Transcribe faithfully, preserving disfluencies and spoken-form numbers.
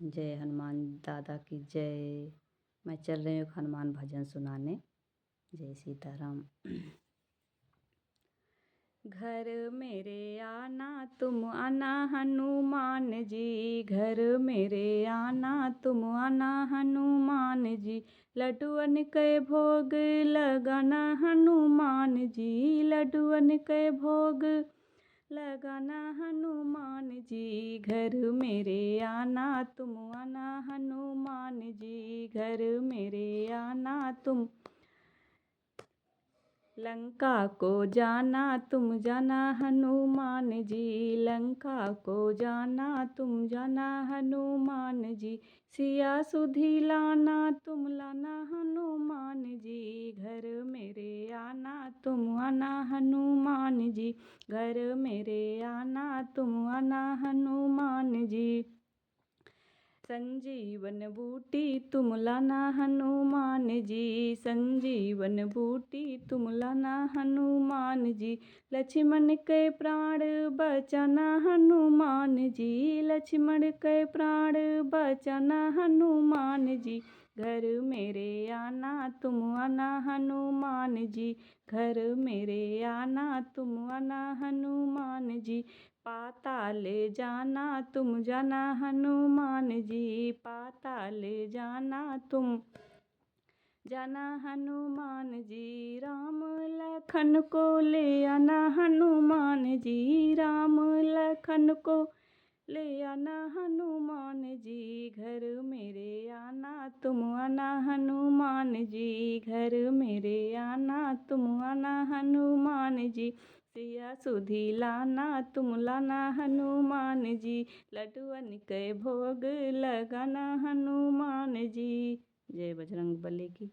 जय हनुमान दादा की जय। मैं चल रही हूँ एक हनुमान भजन सुनाने। जय सीताराम। घर मेरे आना तुम आना हनुमान जी, घर मेरे आना तुम आना हनुमान जी। लड्डुअन के भोग लगाना हनुमान जी, लड्डुअन के भोग लगाना हनुमान जी। घर मेरे आना तुम आना हनुमान जी, घर मेरे आना तुम। लंका को जाना तुम जाना हनुमान जी, लंका को जाना तुम जाना हनुमान जी। सिया सुधी लाना तुम लाना हनुमान जी, घर मेरे आना तुम आना हनुमान जी, घर मेरे आना तुम आना हनुमान जी। संजीवन बूटी तुम लाना हनुमान जी, संजीवन बूटी तुम लाना हनुमान जी। लक्ष्मण के प्राण बचाना हनुमान जी, लक्ष्मण के प्राण बचाना हनुमान जी। घर मेरे आना तुम आना हनुमान जी, घर मेरे आना तुम आना हनुमान जी। पाताल जाना तुम जाना हनुमान जी, पाताल जाना तुम जाना हनुमान जी। राम लखन को ले आना हनुमान जी, राम लखन को ले आना हनुमान जी। घर मेरे आना तुम आना हनुमान जी, घर मेरे आना तुम आना हनुमान जी। सिया सुधी लाना तुम लाना हनुमान जी, लड्डुअन के भोग लगाना हनुमान जी। जय बजरंग बली की।